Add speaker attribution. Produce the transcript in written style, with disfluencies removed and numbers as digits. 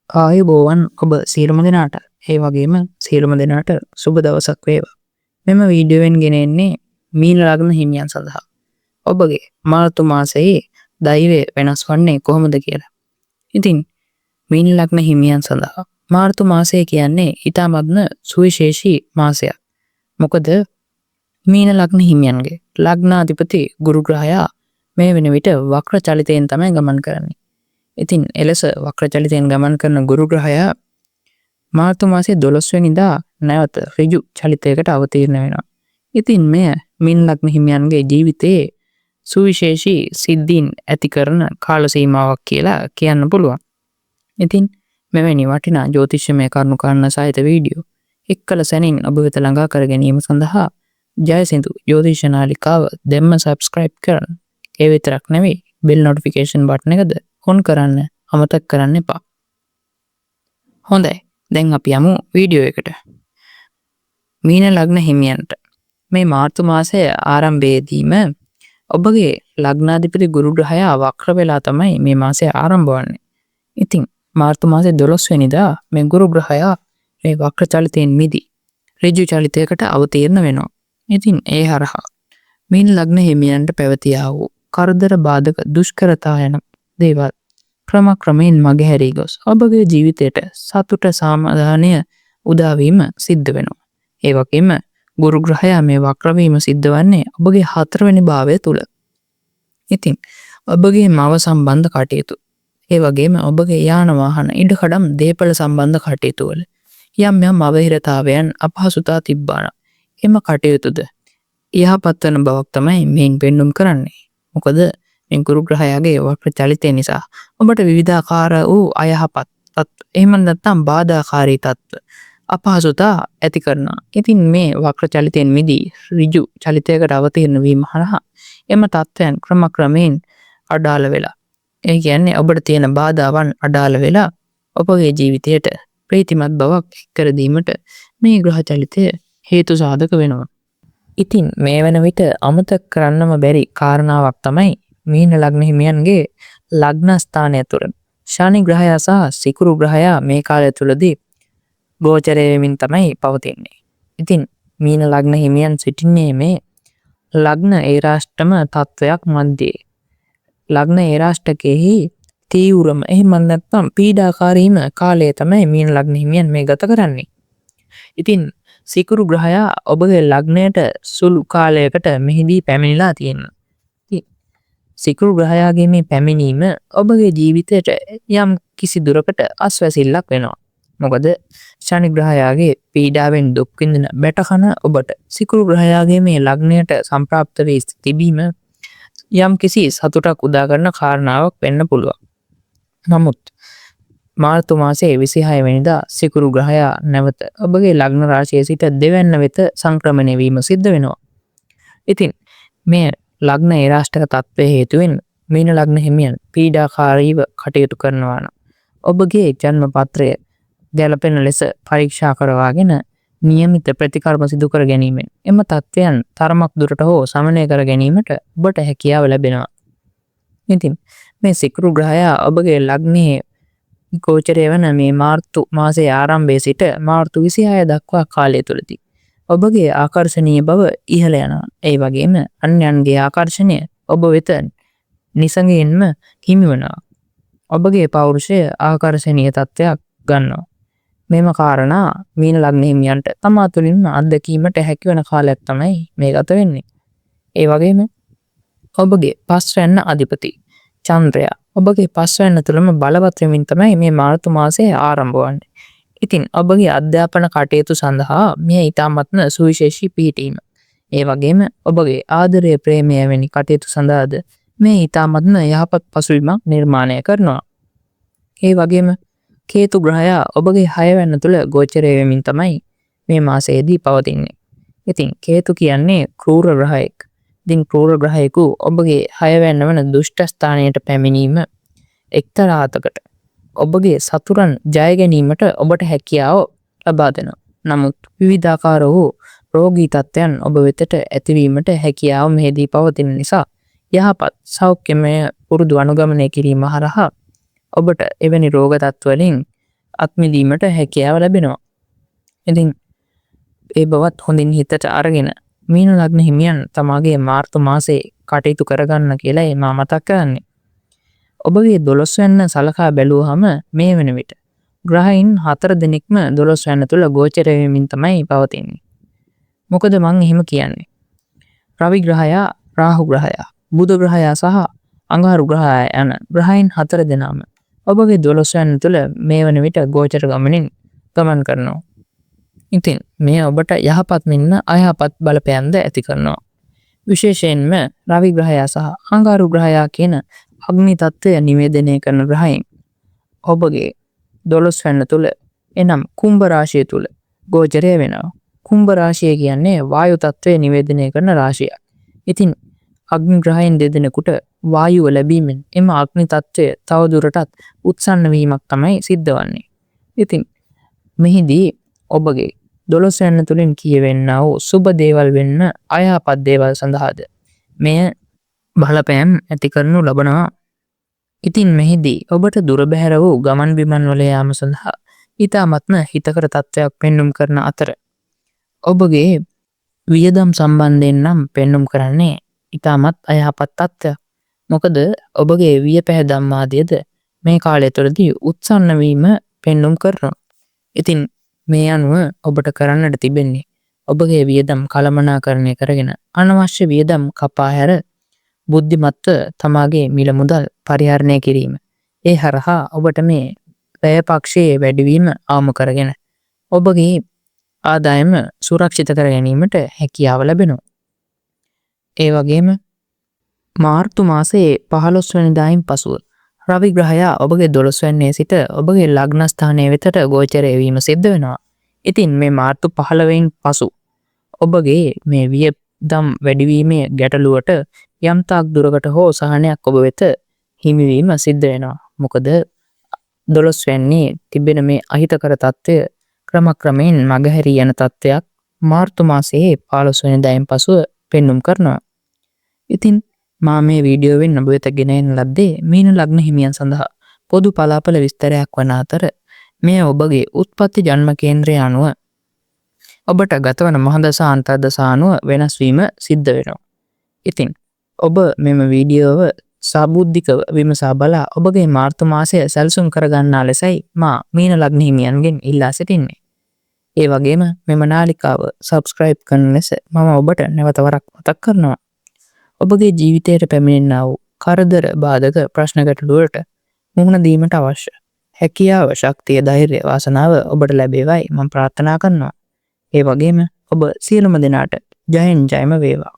Speaker 1: ආයුබෝවන් ඔබ සියලුම දෙනාට. ඒ වගේම සියලුම දෙනාට සුබ දවසක් වේවා. මෙම වීඩියෝවෙන් ගෙන එන්නේ මීන ලග්න හිමියන් සඳහා ඔබගේ මාර්තු මාසයේ දෛවය වෙනස් වන්නේ කොහොමද කියලා. ඉතින් මීන ලග්න හිමියන් සඳහා මාර්තු මාසය කියන්නේ ඉතාමත්ම සුවිශේෂී මාසයක්. මොකද මීන ලග්න හිමියන්ගේ ලග්නාධිපති ගුරු ග්‍රහයා මේ වෙන විට වක්‍ර චලිතයෙන් තමයි ගමන් කරන්නේ. ඉතින් එලෙස වක්‍ර චලිතයෙන් ගමන් කරන ගුරු ග්‍රහයා මාර්තු මාසයේ 12 වෙනිදා නැවත ඍජු චලිතයකට අවතීර්ණ වෙනවා. ඉතින් මෙය මීන ලග්න හිමියන්ගේ ජීවිතයේ සුවිශේෂී සිද්ධීන් ඇති කරන කාල සීමාවක් කියලා කියන්න පුළුවන්. ඉතින් මෙවැනි වටිනා ජ්‍යොතිෂමය කරුණු කාරණා සහිත වීඩියෝ එක්කල සැනින් ඔබ වෙත ළඟා කර ගැනීම සඳහා ජයසිඳු ජ්‍යොතිෂ නාලිකාව දැන්ම සබ්ස්ක්‍රයිබ් කරන්න. ඒ විතරක් නෙවෙයි, බෙල් නොටිෆිකේෂන් බටන් එකද ඔන් කරන්න අමතක කරන්න එපා. හොඳයි, දැන් අපි යමු වීඩියෝ එකට. මීන ලග්න හිමියන්ට මේ මාර්තු මාසය ආරම්භයේදීම ඔබගේ ලග්නාධිපති ගුරු ග්‍රහයා වක්‍ර වෙලා තමයි මේ මාසය ආරම්භ වන්නේ. ඉතින් මාර්තු මාසේ 12 වෙනිදා මේ ගුරු ග්‍රහයා මේ වක්‍ර චලිතයෙන් මිදී ඍජු චලිතයකට අවතීර්ණ වෙනවා. ඉතින් ඒ හරහා මීන ලග්න හිමියන්ට පැවතියා වූ කරදර, බාධක, දුෂ්කරතා යන දේවල් ක්‍රමක්‍රමයෙන් මගහැරී ගොස් ඔබගේ ජීවිතයට සතුට, සමාදානය උදා වීම සිද්ධ වෙනවා. ඒ වගේම ගුරු ග්‍රහයා මේ වක්‍ර වීම සිද්ධ වන්නේ ඔබගේ හතරවෙනි භාවය තුල. ඉතින් ඔබගේ මව සම්බන්ධ කටයුතු, ඒ වගේම ඔබගේ යාන වාහන, ඉඩකඩම්, දේපළ සම්බන්ධ කටයුතු වල යම් යම් අවහිරතාවයන්, අපහසුතා තිබ්බා නම් එම කටයුතුද යහපත් වන බවක් තමයි මෙයින් පෙන්නුම් කරන්නේ. මොකද මේ ගුරු ග්‍රහයාගේ වක්‍ර චලිතය නිසා ඔබට විවිධාකාර වූ අයහපත් තත්ත්ව, එහෙම නැත්නම් බාධාකාරී තත්ත්ව, අපහසුතා ඇති කරනවා. ඉතින් මේ වක්‍ර චලිතයෙන් මිදී ඍජු චලිතයකට අවතීර්ණ වීම හරහා එම තත්ත්වයන් ක්‍රමක්‍රමයෙන් අඩාල වෙලා, ඒ කියන්නේ ඔබට තියෙන බාධාවන් අඩාල වෙලා ඔබගේ ජීවිතයට ප්‍රීතිමත් බවක් එක් කර දීමට මේ ග්‍රහ චලිතය හේතු සාධක වෙනවා. ඉතින් මේ වන විට අමතක කරන්නම බැරි කාරණාවක් තමයි මීන ලග්න හිමියන්ගේ ලග්න ස්ථානය තුළ ශනි ග්‍රහයා සහ සිකුරු ග්‍රහයා මේ කාලය තුළදී ගෝචරය වෙමින් තමයි පවතින්නේ. ඉතින් මීන ලග්න හිමියන් සිටින්නේ මේ ලග්න ඒරාෂ්ටම තත්ත්වයක් මැද්දේ. ලග්න ඒරාෂ්ටකෙහි තීව්‍රම, එහෙම නැත්නම් පීඩාකාරීම කාලය තමයි මීන ලග්න හිමියන් මේ ගත කරන්නේ. ඉතින් සිකුරු ග්‍රහයා ඔබගේ ලග්නයට සුළු කාලයකට මෙහිදී පැමිණිලා තියෙනවා. ඉතින් සිකුරු ග්‍රහයාගේ මේ පැමිණීම ඔබගේ ජීවිතයට යම් කිසි දුරකට අස්වැසිල්ලක් වෙනවා. මොකද ශනි ග්‍රහයාගේ පීඩාවෙන් දුක් විඳින බැටකන ඔබට සිකුරු ග්‍රහයාගේ මේ ලග්නයට සම්ප්‍රාප්ත වී තිබීම යම් කිසි සතුටක් උදා කරන කාරණාවක් වෙන්න පුළුවන්. නමුත් මාර්තු මාසයේ 26 වෙනිදා සිකුරු ග්‍රහයා නැවත ඔබගේ ලග්න රාශියේ සිට දෙවැන්න වෙත සංක්‍රමණය වීම සිද්ධ වෙනවා. ඉතින් මේ ලග්න ඒරාෂ්ටක තත්ත්වය හේතුවෙන් මීන ලග්න හිමියන් පීඩාකාරීව කටයුතු කරනවා නම් ඔබගේ ජන්ම පත්‍රය ගැලපෙන ලෙස පරීක්ෂා කරවාගෙන නියමිත ප්‍රතිකර්ම සිදු කර ගැනීමෙන් එම තත්ත්වයන් තරමක් දුරට හෝ සමනය කර ගැනීමට ඔබට හැකියාව ලැබෙනවා. ඉතින් මේ සිකුරු ග්‍රහයා ඔබගේ ලග්නයේ ගෝචරය වන මේ මාර්තු මාසයේ ආරම්භයේ සිට මාර්තු 26 දක්වා කාලය තුළදී ඔබගේ ආකර්ෂණීය බව ඉහළ යනවා. ඒ වගේම අන්‍යයන්ගේ ආකර්ෂණය ඔබ වෙත නිසඟයෙන්ම හිමිවනවා. ඔබගේ පෞරුෂය ආකර්ෂණීය තත්ත්වයක් ගන්නවා. මෙම කාරණා මීන ලග්න හිමියන්ට තමා තුළින්ම අත්දැකීමට හැකිවන කාලයක් තමයි මේ ගත වෙන්නේ. ඒ වගේම ඔබගේ පස්වැන්න අධිපති චන්ද්‍රයා ඔබගේ පස්වැන්න තුළම බලවත් වෙමින් තමයි මේ මාර්තු මාසය ආරම්භ වන්නේ. ඉතින් ඔබගේ අධ්‍යාපන කටයුතු සඳහා මෙය ඉතාමත්ම සුවිශේෂී පිහිටීම. ඒ වගේම ඔබගේ ආදරය, ප්‍රේමය වැනි කටයුතු සඳහාද මේ ඉතාමත්ම යහපත් පසුබිමක් නිර්මාණය කරනවා. ඒ වගේම කේතු ග්‍රහයා ඔබගේ හයවැන්න තුළ ගෝචරය වෙමින් තමයි මේ මාසයේදී පවතින්නේ. ඉතින් කේතු කියන්නේ ක්‍රූර ග්‍රහයෙක්. ඉතින් ක්‍රූර ග්‍රහයෙකු ඔබගේ හයවැන්න වන දුෂ්ට ස්ථානයට පැමිණීම එක්තරා අතකට ඔබගේ සතුරන් ජය ගැනීමට ඔබට හැකියාව ලබා දෙනවා. නමුත් විවිධාකාර වූ රෝගී තත්ත්වයන් ඔබ වෙතට ඇතිවීමට හැකියාව මෙහිදී පවතින නිසා යහපත් සෞඛ්‍යමය පුරුදු අනුගමනය කිරීම හරහා ඔබට එවැනි රෝග තත්ත්වලින් අත්මිදීමට හැකියාව ලැබෙනවා. ඉතින් ඒ බවත් හොඳින් හිතට අරගෙන මීන ලග්න හිමියන් තමාගේ මාර්තු මාසේ කටයුතු කරගන්න කියලායි මා මතක් කරන්නේ. ඔබගේ 12 වැන්න සලකා බැලුවහම මේ වන විට ග්‍රහයින් 4 දෙනෙක්ම 12 වැන්න තුල ගෝචර වෙමින් තමයි පවතින්නේ. මොකද මං එහෙම කියන්නේ? රවි ග්‍රහයා, රාහු ග්‍රහයා, බුධ ග්‍රහයා සහ අඟහරු ග්‍රහයා යන ග්‍රහයින් 4 දෙනාම ඔබගේ 12 වැන්න තුල මේ වන විට ගෝචර ගමනින් ගමන් කරනවා. ඉතින් මේ ඔබට යහපත් මෙන්ම අයහපත් බලපෑම්ද ඇති කරනවා. විශේෂයෙන්ම රවි ග්‍රහයා සහ අඟහරු ග්‍රහයා කියන අග්නි තත්ත්වය නිවේදනය කරන ග්‍රහයින් ඔබගේ 12 වැන්න තුල, එනම් කුම්භ රාශිය තුල ගෝචරය වෙනවා. කුම්භ රාශිය කියන්නේ වායු තත්ත්වය නිවේදනය කරන රාශියක්. ඉතින් අග්නි ග්‍රහයන් දෙදෙනෙකුට වායුව ලැබීමෙන් එම අග්නි තත්ත්වය තවදුරටත් උත්සන්න වීමක් තමයි සිද්ධ වන්නේ. ඉතින් මෙහිදී ඔබගේ 12 වැන්න තුලින් කියවෙන්නා වූ සුබ දේවල් වෙන්න අයහපත් දේවල් සඳහාද මෙය බලපෑම් ඇති කරනු ලබනවා. ඉතින් මෙහිදී ඔබට දුර බැහැර වූ ගමන් බිමන් වල යාම සඳහා ඉතාමත්ම හිතකර තත්ත්වයක් පෙන්නුම් කරන අතර ඔබගේ වියදම් සම්බන්ධයෙන් නම් පෙන්නුම් කරන්නේ ඉතාමත් අයහපත් තත්ත්වයක්. මොකද ඔබගේ විය පැහැදම් ආදියද මේ කාලය තුළදී උත්සන්න වීම පෙන්නුම් කරනවා. ඉතින් මේ අනුව ඔබට කරන්නට තිබෙන්නේ ඔබගේ වියදම් කළමනාකරණය කරගෙන අනවශ්‍ය වියදම් කපා හැර බුද්ධිමත්ව තමාගේ මිල මුදල් පරිහරණය කිරීම. ඒ හරහා ඔබට මේ වැය පක්ෂයේ වැඩිවීම අවම කරගෙන ඔබගේ ආදායම සුරක්ෂිත කර ගැනීමට හැකියාව ලැබෙනවා. ඒ වගේම මාර්තු මාසයේ 15 වෙනිදායින් පසුව රවි ග්‍රහයා ඔබගේ 12 වැන්නේ සිට ඔබගේ ලග්න ස්ථානය වෙතට ගෝචරය වීම සිද්ධ වෙනවා. ඉතින් මේ මාර්තු 15 වෙනින් පසු ඔබගේ මේ වියදම් වැඩිවීමේ ගැටලුවට යම් තාක් දුරකට හෝ සහනයක් ඔබ වෙත හිමිවීම සිද්ධ වෙනවා. මොකද 12 වැන්නේ තිබෙන මේ අහිතකර තත්ත්වය ක්‍රමක්‍රමයෙන් මගහැරී යන තත්ත්වයක් මාර්තු මාසයේ 15 වෙනිදායින් පසුව පෙන්නුම් කරනවා. ඉතින් මා මේ වීඩියෝවෙන් ඔබ වෙත ගෙන එන ලද්දේ මීන ලග්න හිමියන් සඳහා පොදු පලාපල විස්තරයක් වන අතර මෙය ඔබගේ උත්පත්ති ජන්ම කේන්ද්‍රය අනුව ඔබට ගතවන මහදශා අන්තර්දශා අනුව වෙනස් වීම සිද්ධ වෙනවා. ඉතින් ඔබ මෙම වීඩියෝව සාබුද්ධිකව විමසා බලා ඔබගේ මාර්තු මාසය සැලසුම් කරගන්නා ලෙසයි මා මීන ලග්න හිමියන්ගෙන් ඉල්ලා සිටින්නේ. ඒ වගේම මෙම නාලිකාව සබ්ස්ක්‍රයිබ් කරන ලෙස මම ඔබට නැවත වරක් මතක් කරනවා. ඔබගේ ජීවිතයට පැමිණෙනා වූ කරදර බාධක ප්‍රශ්න ගැටලු වලට මුහුණ දීමට අවශ්‍ය හැකියාව, ශක්තිය, ධෛර්යය, වාසනාව ඔබට ලැබේවායි මම ප්‍රාර්ථනා කරනවා. ඒ වගේම ඔබ සියලුම දෙනාට ජයෙන් ජයම වේවා.